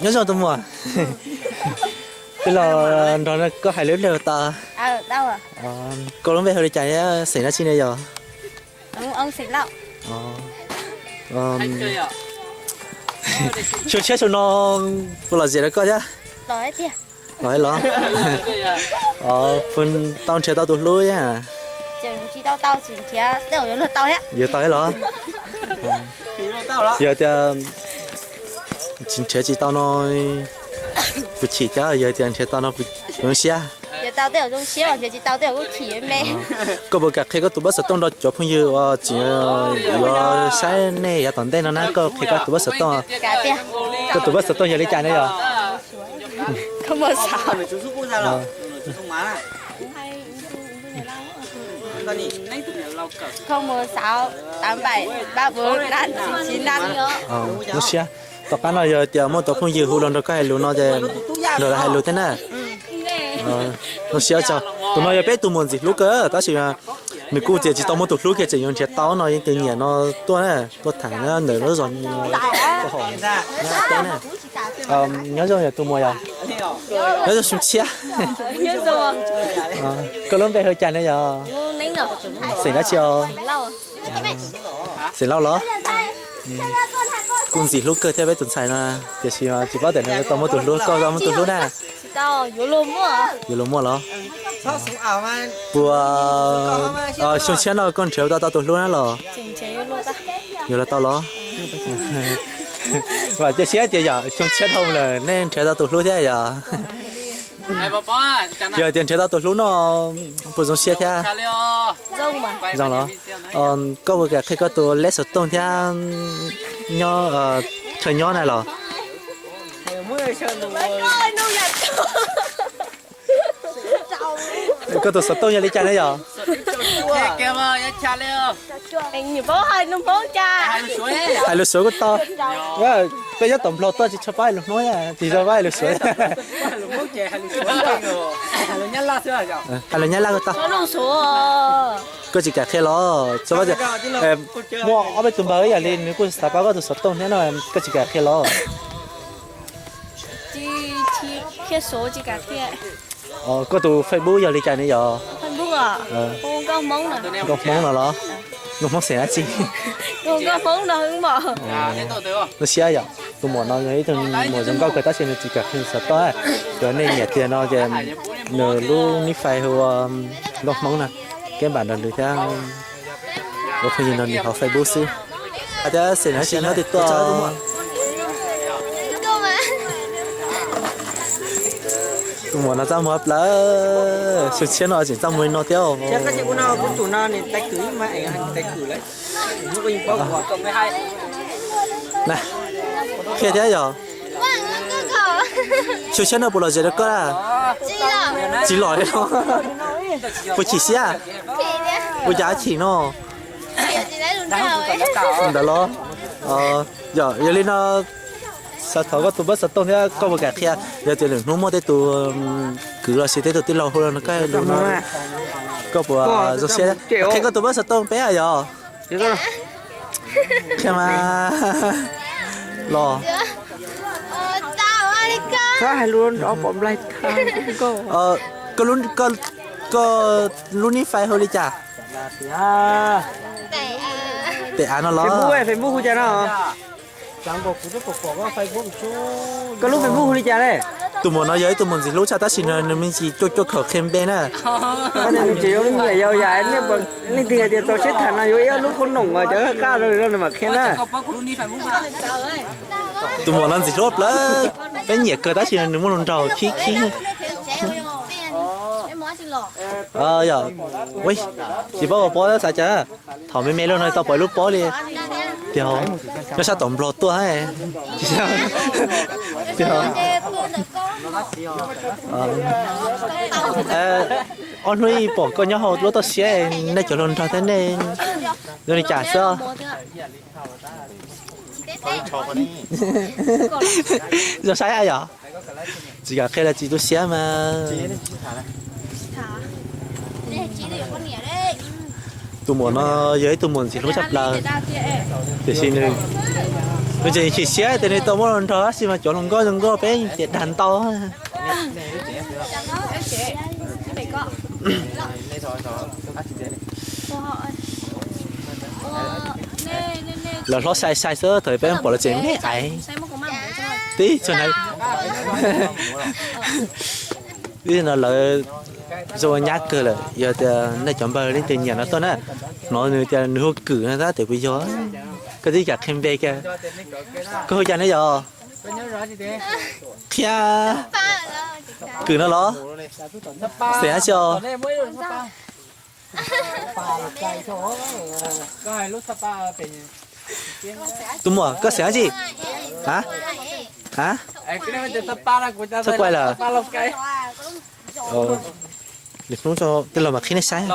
Nyob zoo tus muam. Twb los nrog koj hais lub npe tau. Koj lub npe hu li cas thiab xeem dab tsi ne yog? Xyoo tshiab xyoo no puas lom zem rau koj thiab? Los los? Puas tau nrhiav tau tus hlub thiab? Yuav tau thiab los? Yog tias tsis nrhiav tsis tau no puas chim thiab, yog tias nrhiav tau no puas zoo siab? Koj puas kam qhia koj tus pab xov tooj rau cov phooj ywg uas tseem yuav saib nej yav tom ntej no na, koj qhia koj tus pab xov tooj. Koj tus pab xov tooj yog li cas ne yog? Zoo siab. Tom qab no yog tias muaj tus phooj ywg hu los nrog koj hais lus no ces nrog lawv hais lus thiab na. Zoo siab tso. Tus no yog peb tus muam ntxim hlub kawg tab sis nws kuj tias tsis tau muaj tus hlub kiag, tseem yuav nrhiav tau no yeej tias nyiam no tuaj na, tuaj tham ntawm lub zos teb na. Nyob zoo yog tus muam yog? Nyob zoo xyoo tshiab. Koj lub npe hu cas ne yog? Xeem dab tsi os? Xeem Lauj los? Kuj ntxim hlub kawg thiab peb tus ntxhais no, tiam sis tsis paub tias nws tau muaj tus hlub, koj tau muaj tus hlub na? Yuav luag muaj los? Puas xyoo tshiab no koj nrhiav tau tau tus hlub na los? Yuav los tau los? Vam thiab cia siab tias yog xyoo tshiab dhau lawm nej nrhiav tau tus hlub thiab yog? Yog tias nrhiav tau tus hlub no puas zoo siab thiab? Zoo los? Koj puas kam qhia koj tus lej xov tooj thiab nyob chaw nyob na los? Koj tus xov tooj yog li cas ne yog? Hais lus Suav kuj tau. Peb nyob tom Nplog tuaj tsis tshua paub hais lus Hmoob, tsis tshua paub hais lus Suav. Hais lus Nyab Laj kuj tau. Koj tsis kam qhia los? Muaj ob peb tus npawg ib yam li nws kuj xav paub koj tus xov tooj thiab no, koj tsis kam qhia los? Koj tus Facebook yog li cas ne yog? Nkauj Hmoob no los? Nkauj Hmoob xeem dab tsi? Zoo siab yom, tus muam no yog ib tug muam zoo nkauj kawg tab sis nws tsis kam qhia xov tooj. Yog nej nyiam tiag no ces nws lub nick Face hu ua Nkauj Hmoob na, kev npam nrog nws thiab ua phooj ywg nrog nws hauv Facebook xwb. Hais tias xeem dab tsi nyob twg tuaj? Tus muam no txaj muag plawv, xyoo tshiab no tseem txaj muag li no thiab. Qhia thiab yog? Xyoo tshiab no puas lom zem rau koj? Tsis lom li no. Puas chim siab? Ua cas chim no? Ntawd los? Yog li no xav thov koj tus pab xov tooj thiab koj puas kam qhia, yog tias lwm hnub muaj tej tus kwv los sis tej tus tij laug hu los no koj lus no, koj puas zoo siab qhia koj tus pab xov tooj peb yog? Qhia mas los. Koj lub nick Face hu li cas? Tes av no los? Koj lub Facebook hu li cas ne? Tus muam no yog ib tug muam ntxim hlub tshaj tab sis nws me ntsis cuaj cuaj khaum qhia npe na. Nws tseem yuav nyiam yau yam leej twg hais tias txaus siab tham no yuav ib ob lub qhob noom uas cov qab rau nws mam qhia na. Tus muam no ntxim hlub plawv, peb nyiam kawg tab sis nws muaj hluas nraug khib khib. Yog, tsis paub ua pob xav cas, thaum me me los no tau pom lub pob li. Tiag, nyob sab tom Nplog tuaj. Tiag, ob hnub ib pom koj nyob hauv lub toj siab, nej cov hluas nraug thiab nej zoo li cas xwb? Zoo saib yom? Tsis kam qhia los tsis tu siab mas. Tus muam no yog ib tug muam ntxim hlub tshaj plaws, tiam sis nws, nws tseem chim siab tias nws tau muab los nrog tab sis mas cov hluas nkauj zoo nkauj peb ces dag ntau. Lawv hlob sai sai xwb, thaum peb pom lawv tseem me ais. Tib txhia na, tib no lawv zoo nyab kawg lawm. Yog tias nej cov npawg leej twg nyiam no tuaj na, hnov nws tias nws hu Kwm no tab tias kuv yog. Koj twb kam qhia npe kiag, koj hu cas ne yog? Qhia Kwm no los? Xeem dab tsi os? Tus muam, koj xeem dab tsi? A, a, txhob kuaj lawm. Lwm hnub tej laus mam qhia nej saib.